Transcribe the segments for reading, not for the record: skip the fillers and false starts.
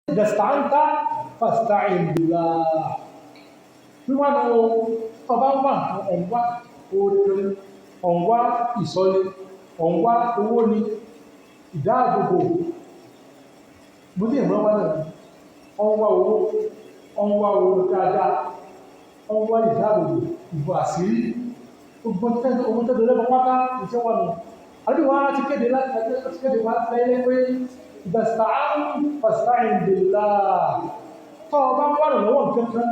Idha-sta'anta fasta'in billah. Wíwá ní o, tọba ń wá nǹkan, ọ̀nwá oore, ọ̀nwá ìsọ́ni, ọ̀nwá owó ni, ìdáàbòbò. Mo ní ìmọ̀ wá náà, ọ̀nwá owó, ọ̀nwá owó dáadáa, ọ̀nwá ìdáàbòbò, ìbò àṣírí, gbogbo owó tẹ́lẹ̀ lẹ́bọ̀ pátá ìṣẹ́ wà nù. Àbí wọ́n ti kéde láti kéde wá fẹ́lẹ́ pé idha-sta'anta fasta'in billah. Tọ́ ọ bá wà lọ́wọ́ nǹkan kan,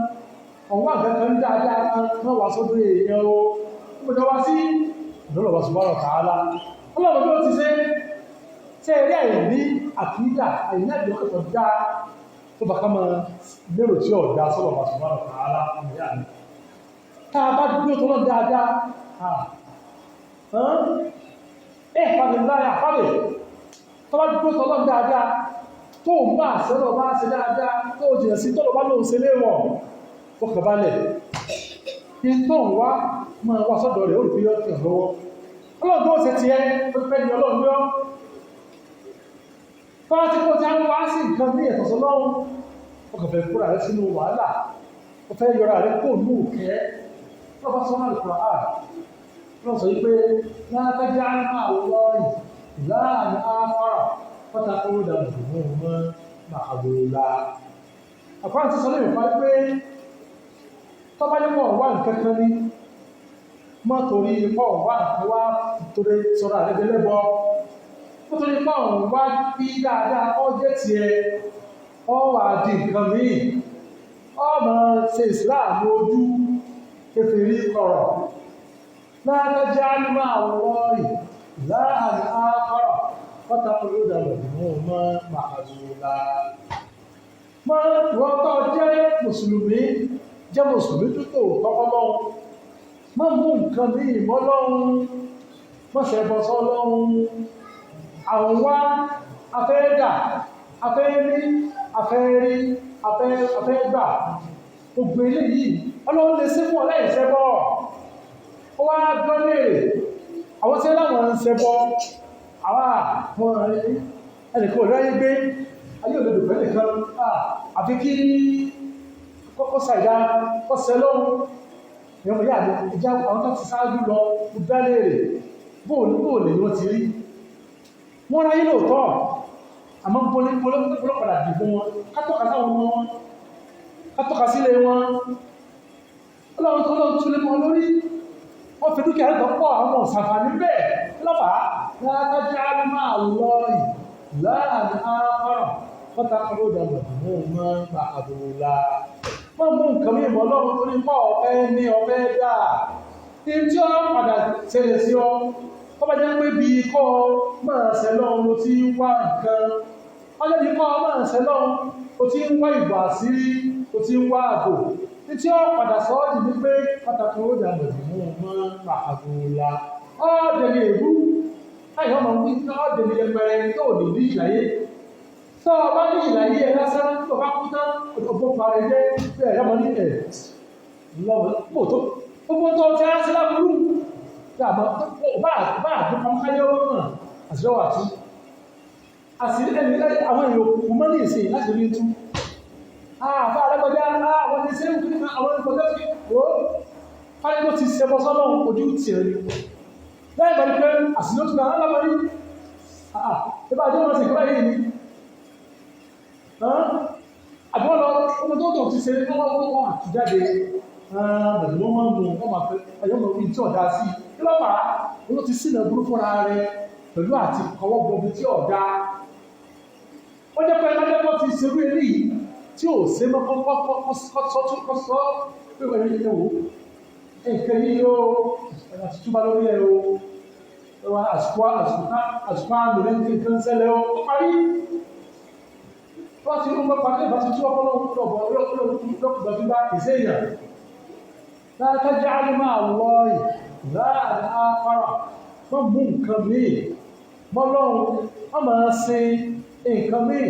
ọ̀wọ́ nǹkan kan dáadáa kan náà wà sọ́dọ̀ èèyàn o. Ó gbọ́dọ̀ wá sí ọ̀dọ̀ Allah subhanahu wa ta'ala. Ọlọ́run ló ti ṣe ṣe eré àìní àkídà, àìní àdìọ́kàn tó dáa tó bá ká máa lérò tí ọ̀dá sọ́dọ̀ Allah subhanahu wa ta'ala ọmọ ìyá mi. Tá a bá dúró tó náà dáadáa, ẹ̀ fàmìláyà fàmì tó bá dúró tó náà dáadáa, tó ń bá àṣẹ́lọ̀ bá ṣe dáadáa, tó jìnà sí tọ́lọ̀ bá lóun ṣe léwọ̀, fọkànbalẹ̀. Kí tó ń wá máa wá sọ́dọ̀ rẹ̀, ó rí pé yọ́ tẹ̀ lọ́wọ́. Ọlọ́run tó ṣe tiẹ̀, ó ti fẹ́ ní ọlọ́run yọ́. Tọ́wọ́ tí kò tí a ń wá sí nǹkan ní ẹ̀tọ́ sọlọ́run, ó kàn fẹ́ kóra rẹ̀ sínú wàhálà, ó fẹ́ yọra rẹ̀ kó nù kẹ́. Lọ́ba sọ́nà Al-Qur'an, lọ́wọ́ sọ wípé látàjà máa lọ́ọ̀rì láàrin afárá pátákó dàbò mọ́ màkàbòlá. Àkọ́rọ̀ ti sọ lórí ìpa pé tọ́ba ní pọ̀ wá nǹkan kan ní mọ́ torí pọ̀ wá nǹkan wá torí sọ̀rọ̀ àlẹ́dẹ́lẹ́bọ, mọ́ torí pọ̀ wá bí dáadáa ọ jẹ́ tiẹ̀, ọ wà di nǹkan míì, ọ máa ṣe ìsìláàmù ojú kèfèrí kọ̀rọ̀. Látàjà máa lọ́ọ̀rì láàrin afárá pátákó dàbò mọ́ màkàbòlá. Mọ́ ìwọ́n tó jẹ́ mùsùlùmí, jẹ́ mùsùlùmí tó tó tọ́kọ́ lọ́hun, má mú nǹkan ní ìmọ̀ lọ́hun, má ṣẹbọ sọ́lọ́hun. Àwọn wá afẹ́ dà, afẹ́ rí, afẹ́ rí, afẹ́ gbà, gbogbo eléyìí ọlọ́run lè ṣe fún ọ láì ṣẹbọ. Ó wá gbọ́n léèrè àwọn tí láwọn ń ṣẹbọ, àwọn àwọn ẹnìkan ò ráyé gbé ayé òdodo fẹ́ nìkan, àfi kí kọ́kọ́ ṣàìdá kọ́ sẹ lọ́hun. Ìyẹn mo yá mi ìjà àwọn tó ti ṣáájú lọ bá léèrè bóòlù bóòlù ni wọ́n ti rí wọ́n ráyé lóòótọ́, àmọ́ bólú padà dì fún wọn. Kátọ́ka sáwọn ọmọ wọn, kátọ́ka sílé wọn, ọlọ́run tó lọ́run túlé mọ́ lórí. Wọ́n fi dúkìá rẹ̀ pọ̀, àwọn ọ̀sànfàní bẹ́ẹ̀ lọ́fàá. Látàjá máa lọ láàrin afárá pátákó dàgbà mọ́ mọ́ àbòlà. Wọ́n mú nǹkan mímọ́ ọlọ́run tó ní pọ̀ ọ̀fẹ́ ní ọ̀fẹ́ dà ní tí ó padà ṣẹlẹ̀ sí ọ. Tó bá jẹ́ pé bí kọ́ máa ṣẹ lọ́run ló ti ń wá nǹkan, ọjọ́ bí kọ́ máa ṣẹ lọ́run ó ti ń wá ìgbà àṣírí, ó ti ń wá ààbò, ní tí ó padà sọ ọ́ di ní pé pátákó dàgbà mọ́ mọ́ àbòlà, ọ̀ọ́dẹ̀lẹ̀ èbú láyé ọmọ wí, ọ̀ọ́dẹ̀lẹ̀ yẹpẹrẹ tó ní ní ìlàyé. Tó o bá ní ìlàyé ẹ lásán, tó o bá kú tán, òfò parẹ́ jẹ́ bẹ́ẹ̀ yọmọ ní ẹ̀ lọ́wọ́ pò tó gbogbo tó ti á sí láburú dàbọ̀ bá bá àdúgbò pamọ́káyé ọwọ́ náà àṣírí wà tú àṣírí ẹni àwọn èèyàn kò mọ́ ní ìsìn láti rí tú. Àfa alágbájá, àwọn ní sẹ́yìn kí àwọn ìgbọ́jọ́ sí ó fáyé ti ṣẹbọ sọ́lọ́run ojú tì ẹ́ láì bá ní pé àṣírí ó tún náà lábàárí ìbá àjọ wọn sì kọ́ yìí ni àbí wọ́n lọ ọmọ tó tọ̀ ti ṣe wọ́n àtújáde bẹ̀rẹ̀ wọ́n máa ń mú wọ́n máa fẹ́ ẹ̀yọ́ mọ̀ ní tí ọ̀dá sí kí ló fà á. Wọ́n ti sínà burú fúnra rẹ̀ pẹ̀lú àti kọwọ́ bọbi tí ọ̀dá. Wọ́n jẹ́ pé ẹlẹ́dẹ́gbọ́ ti ṣerú eléyìí tí ò ṣe mọ́ kọ́kọ́ pé wọ́n yẹ wò nǹkan yìí yóò àti túbà lórí ẹ̀ o, àsìkò àsìkò àsìkò àmì lẹ́yìn tí nǹkan ń ṣẹlẹ̀ o, ó parí. Wọ́n ti ń bọ́ parí ìbá ti tú ọpọlọ lọ́kùnrin tó bá kìí èèyàn. Látàjá máa lọ láàrin afárá, wọ́n mú nǹkan míì mọ́ lọ́hun, wọ́n máa sin nǹkan míì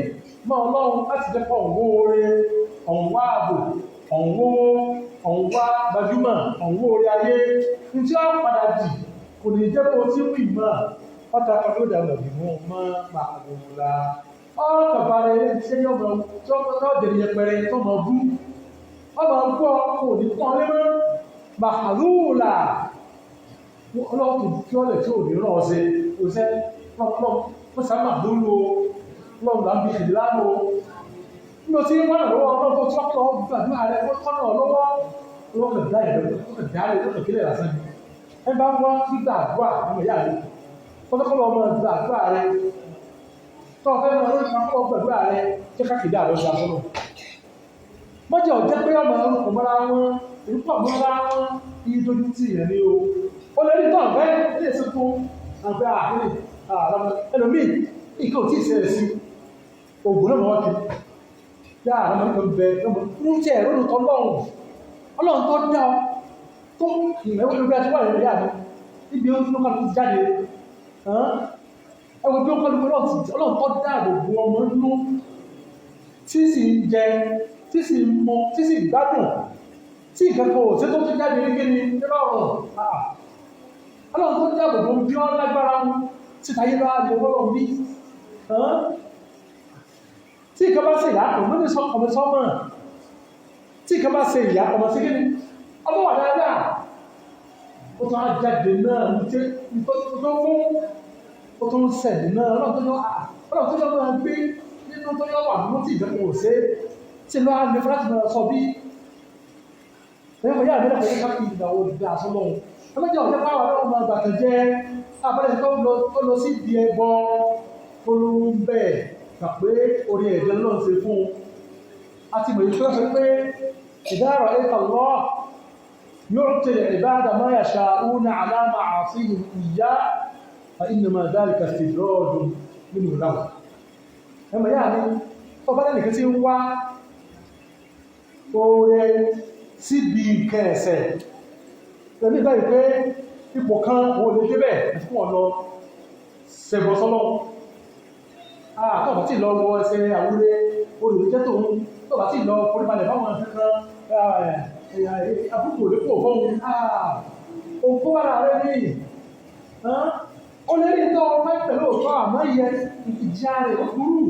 mọ́ ọlọ́run láti jẹ́ pọ̀ òun oore, òun wá ààbò, òun wówó, òun wá gbajúmọ̀, òun wó orí ayé. Ní tí wọ́n padà dì kò ní jẹ́ kó tí wì mọ́ pátákó ló dàgbà bí wọ́n mọ́ màkàdùnúlá. Ọkàn bá rẹ ṣe yọ ọmọ tí ó dèrè yẹpẹrẹ tó mọ̀ bú. Ọmọ bú ọ kò ní pọ́n lé mọ́. Màhàlúùlà ọlọ́run tó fi ọlẹ̀ tí ò ní rán ọ ṣe. Òṣẹ́ ọlọ́run sábà lóru o. Ọlọ́run là ń bi ìdílé lánàá o. Nínú tí wọ́n ràn lọ́wọ́ ọlọ́run tó tọ́kọ̀ gbàdúrà rẹ̀ kọ́nà lọ́wọ́. Ọlọ́run dá ìrẹ́ ọkàn dá rẹ̀ ọkàn kílẹ̀ lásán ni. Ẹ bá ń wá gbígbà àdúrà ọmọ ìyá rẹ̀. Kọ́tọ́kọ́lọ́ ọmọ gbà àdúrà rẹ̀. Tọ́ ọ fẹ́ máa lórí kakọ́ gbàdúrà rẹ̀ jẹ́ káàkiri àlọ́ ṣe aṣọ náà. Mọ́jà ọ̀jẹ́ pé ọmọ orúkọ mọ́ra wọn, orúkọ mọ́ra wọn, iye dojú tì yẹn ni o. Ó lè rí tọ́ ọ̀fẹ́ ilé ìsìnkú àgbẹ̀ àkíní àlọ́mọ ẹlòmíì nǹkan ò tí ì ṣẹlẹ̀ sí ògùn náà wọ́n kiri. Yá àlọ́mọ nǹkan bẹ ọmọ ń jẹ́ ẹ̀rọ lóòótọ́ lọ́hùn. Ọlọ́run tó dá ọ tó ìmọ̀wé lórí àti wà lórí ìyá mi níbi ó ń kálukú ti jáde. Ẹ wo bí ó kálukú ọlọ́run tó dáàbò bo ọmọ nínú tí sì ń jẹ tí sì ń mu tí sì ń gbádùn tí nǹkan kan ò ṣe tó ti jáde ní kíni nírọ̀rùn. Ọlọ́run tó dáàbò bo bí ọ́ lágbára wọn títa yé lọ́wọ́ lè wọ́lọ́ bí. Tí nǹkan bá ṣe ìyá ọmọ ní ọmọ sọ́mọ̀ tí nǹkan bá ṣe ìyá ọmọ sí kíni ọmọ wà dáadáa. Ó tún á jáde náà ní tó fún ó tún ń sẹ̀lẹ̀ náà ọlọ́run tó yọ ọlọ́run tó yọ máa gbé nínú tó yọ wà nínú tí ìjọba ò ṣe tí lọ́wọ́ á lè fún láti máa sọ bí. Ẹ̀yọ́ ìyá mi lẹ́kọ̀ọ́ yẹ ká fi ìgbà wo dá aṣọ lọ́hùn. Ọlọ́jọ́ ọ̀jẹ́ pàwọn ọlọ́run máa gbàtàn jẹ́ abẹ́rẹ́ tó lọ sí ibi ẹbọ olóńbẹ̀ gbà pé orí ẹ̀jẹ̀ lọ́n ṣe fún un. A ti mọ̀ ìfẹ́ sọ pé ìdárọ̀ ẹ̀ka lọ́ yóò tẹ̀lé ìbáàdà máa yàṣà òun àlámà àfihàn ìyá فإنما ذلك استدراج منه له. Ẹmọ yáà ni ọba lẹ́nìkan tí ń wá oore síbi nǹkan ẹ̀sẹ̀ pẹ̀lú ìgbà yìí pé ipò kan òun lè débẹ̀ àti fún ọ̀nà ṣẹ̀bọ̀ sọ́lọ́. Tọ́ọ̀bà tí lọ wọ ẹsẹ̀ àwúrẹ́ olùjẹ́ tòun tọ́ọ̀bà tí lọ foríbalẹ̀ fáwọn kankan àbúkù òde kò fóun. Òkú ara rẹ ní ó lè rí tọ́ ọmọ pẹ̀lú òótọ́ àmọ́ yẹ ìjà rẹ̀ ó burú.